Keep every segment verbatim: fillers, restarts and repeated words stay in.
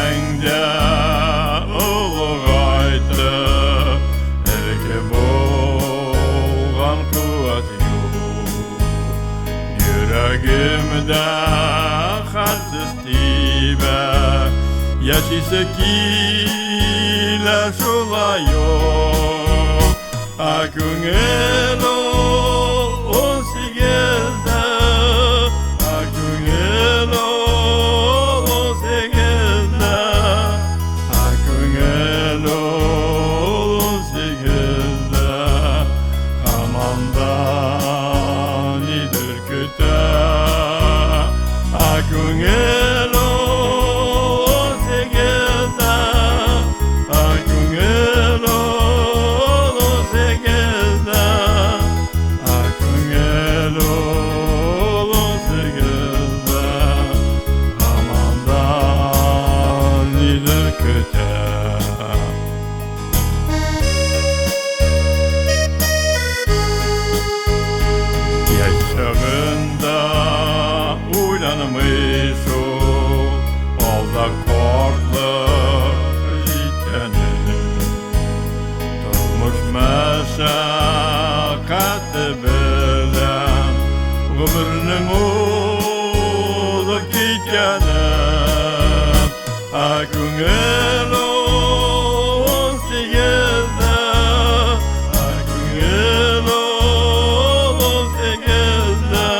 Эндэ олугайтып, эрке болгъан къууат юк. Юрегимдэ хартыс тибэ, яшайса килэ шулай ук. А күнгел ол ун сигездэ, а күнгел ол ун сигездэ, а күнгел ол ун сигездэ, хаманда нидыр күтэ. А күнгел ол ун сигездэ, а күнгел ол ун сигездэ, а күнгел ол ун сигездэ, хаманда нидыр күтэ. Яшагъында уйланмыйса, алда къартлыкъ җиткәнен. Тормыш мәшәкате белән гомернең узып киткәнен. А күңел ул ун сигездә, а күңел ул ун сигездә,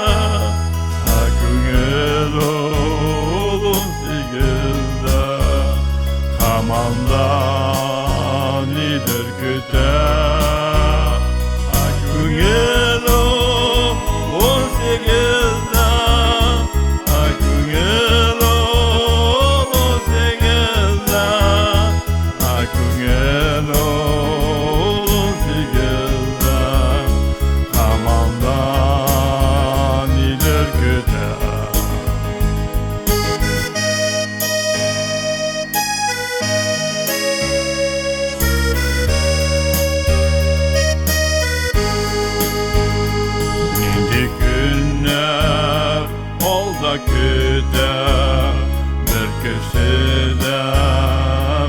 а күңел ул ун сигездә. Хаман да нидер көтә. А күңел ул ун сигездә, а күңел ул ун сигездә, а күңел ул ун сигездә. Хаман да нидер көтә. Нинди көннәр алда көтә, бер кеше дә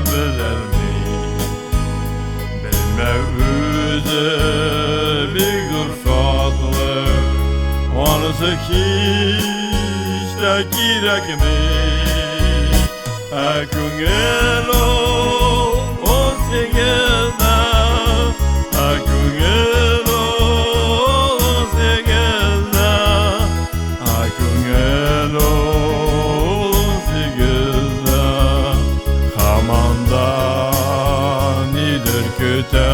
беләлми. Белмәү үзе бик зур шатлык, анысы һич тә кирәкми. Ә күңел ул ун сигездә, ә күңел ул ун сигездә, ә күңел ул ун сигездә. Хаман да нидер көтә.